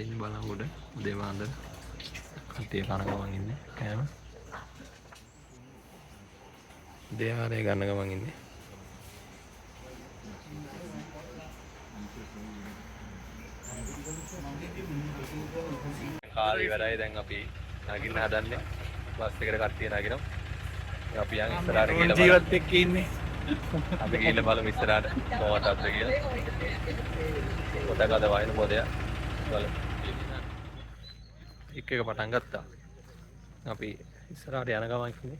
ඉන්නේ බලංගොඩ උදේ පාන්දර. කට්ටිය කන ගමන් ඉන්නේ කෑම. උදේ ආහාරය ගන්න ගමන් ඉන්නේ. කාලේ ඉවරයි, දැන් අපි නගින්න හදන්නේ. බස් එකට කට්ටිය නගිනවා. අපි යන් ඉස්සරහට ගිහලා බලමු. ජීවත් එක්ක ඉන්නේ. අපි ගිහලා බලමු ඉස්සරහට කොහොමද අත්ද කියලා. පොතක් අද වයින් පොතයක් බලමු. එක එක පටන් ගත්තා. අපි ඉස්සරහට යන ගමන් ඉන්නේ.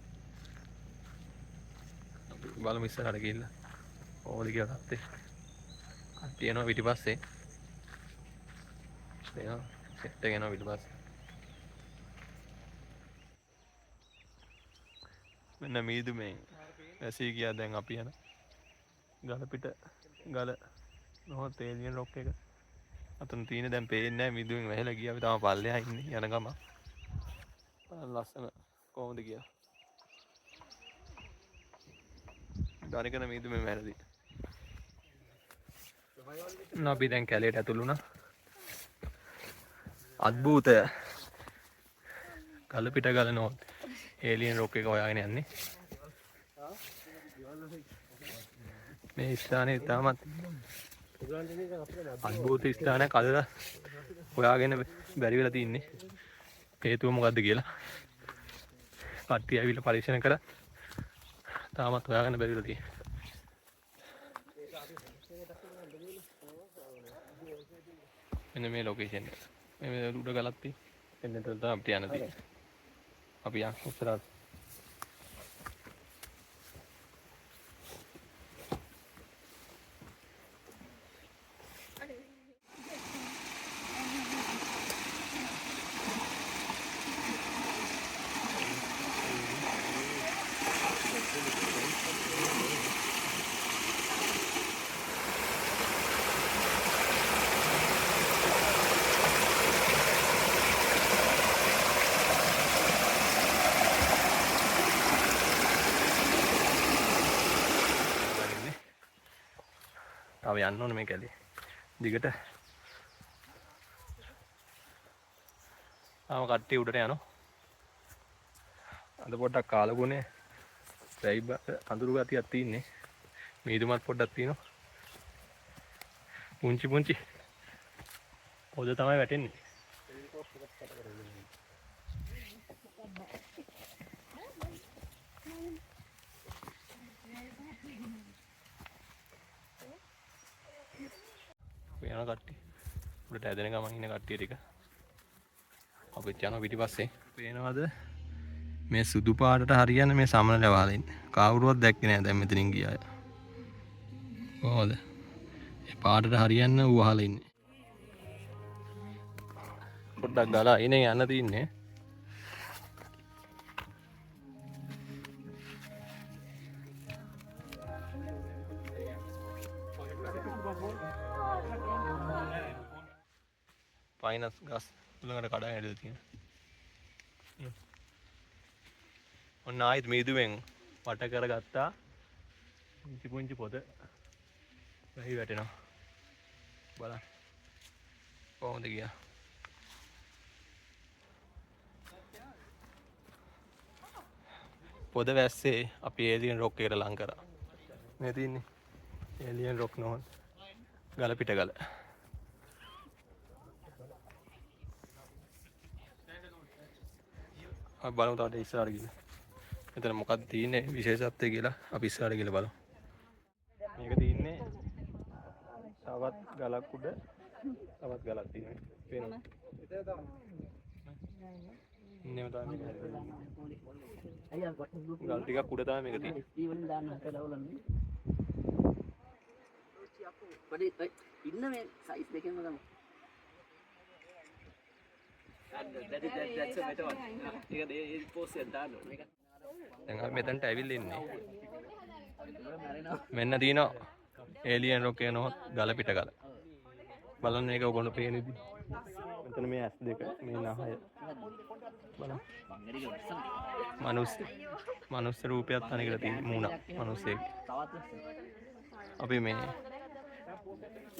අපි බලමු ඉස්සරහට ගිහලා කොහොමද කියලා තත්ත්වය. කට්ටිය එනවා පිටිපස්සේ. එනවා සෙට් එක එනවා පිටිපස්සේ. මෙන්න මීදුමෙන් වැසී ගියා. දැන් අපි යන ගල පිට ගල නොහොත් ඒලියන් රොක් එක අතන තියෙන දැන් පේන්නේ නැහැ, මීදුමෙන් වැහිලා ගියා. අපි තාම පල්ලෙහා ඉන්නේ යන ගම. බලන්න ලස්සන කොහොමද කියලා. දරිකන මීදුමෙන් වැහිලා තියෙන්නේ. අපි දැන් කැලේට ඇතුළු වුණා. අద్භූත ගල පිට ගල නොහොත් ඒලියන් රොක් එක හොයාගෙන යන්නේ. මේ ස්ථානය ඉතාමත් අద్භූත ස්ථානයක්. අදලා හොයාගෙන බැරි වෙලා තින්නේ. හේතුව මොකද්ද කියලා. කට්ටිය ඇවිල්ලා පරීක්ෂණ කරා. තාමත් හොයාගෙන බැරි වෙලා තියෙන්නේ. මෙන්න මේ ලොකේෂන් එක. මේ උඩ ගලක් තියෙන්නේ. එන්න එතන තමයි අපිට යන්න තියෙන්නේ. අපි යන් ඉස්සරහට. තව යන්න ඕනේ මේ කැලේ. දිගට. ආව කට්ටිය උඩට යනවා. අද පොඩ්ඩක් කාලගුණේ වැයි අඳුරු ගතියක් තියෙන්නේ. මීදුමත් පොඩ්ඩක් තියෙනවා. පුංචි පුංචි පොද තමයි වැටෙන්නේ. යන කට්ටිය උඩට ඇදෙන ගමන් ඉන්න කට්ටිය ටික අපිත් යනවා පිටිපස්සේ. පේනවද මේ සුදු පාටට හරියන මේ සමනල වහලා ඉන්නේ. කවුරුවත් දැක්කේ නෑ දැන් මෙතනින් ගිය අය. කොහොමද? මේ පාටට හරියන්න ඌ වහලා ඉන්නේ. පොඩ්ඩක් ගලා ඉනේ යන්න තින්නේ. පයිනස් ගස් ළඟට කඩා ඇදලා තියෙනවා. ඔන්න ආයෙත් මීදුවෙන් වට කරගත්තා. පුංචි පුංචි පොද වැහි වැටෙනවා. බලන්න කොහොමද ගියා. පොද වැස්සේ අපි ඒලියන් රොක් එකට ලං කරා. මේ තියෙන්නේ ඒලියන් රොක් නොහොත් ගල පිට ගල. අපි බලමු තව ටික ඉස්සරහට ගිහලා. මෙතන මොකක්ද තියෙන්නේ විශේෂත්වය කියලා අපි ඉස්සරහට ගිහලා බලමු. මේක තියෙන්නේ තවත් ගලක් උඩ තවත් ගලක් තියෙනවා. පේනවද? ඉන්නේම තමයි මේක හැදෙන්නේ. ගල් ටිකක් උඩ තමයි මේක තියෙන්නේ. පොඩි ඉන්න මේ සයිස් දෙකෙන්ම තමයි. දැන් අපි මෙතනට ඇවිල්ලා ඉන්නේ. මෙන්න තියෙනවා ඒලියන් රොක් එක නොහොත් ගල පිට ගල. බලන්න මේක ඔයගොල්ලෝ පේන විදිහ. මෙතන මේ ඇස් දෙක, මේ නහය. බලන්න. මනුස්ස රූපයක් තනිකර තියෙන මූණක් මනුස්සයෙක්. අපි මේ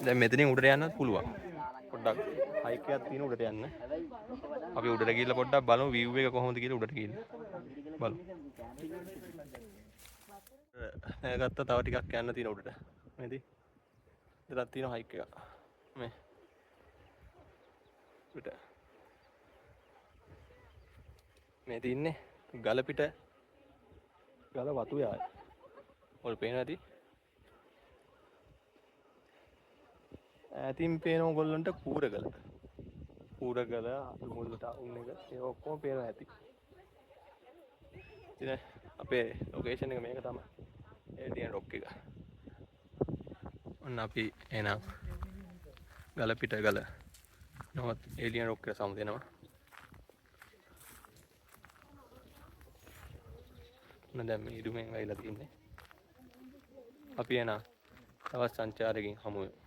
දැන් මෙතනින් උඩට යන්නත් පුළුවන්. පොඩ්ඩක් පොඩ්ඩක් හයික් එකක් තියෙන උඩට යන්න. අපි උඩට ගිහිල්ලා පොඩ්ඩක් බලමු විව් එක කොහොමද කියලා උඩට ගිහිල්ලා. බලමු. නැගත්තා තව ටිකක් යන්න තියෙන උඩට. මේ ඉතින් ඉතලක් තියෙන හයික් එකක්. මේ උඩට. මේ තින්නේ ගල පිට ගල වතු යාය. ඔය පේන ඇති. ඈතින් පේන ඕගොල්ලන්ට කූරගල. කූරගල මුල් ටවුන් එක ඒ ඔක්කොම පේනවා ඇති. ඉතින් අපේ ලොකේෂන් එක මේක තමයි. ඒ තියෙන රොක් එක. ඔන්න අපි එහෙනම් ගල පිට ගල නවත් ඒලියන් රොක් එක සමු දෙනවා. ඔන්න දැන් මේ ඉදුමෙන් වැහිලා තින්නේ. අපි එහෙනම් තවත් සංචාරයකින් හමු වෙමු.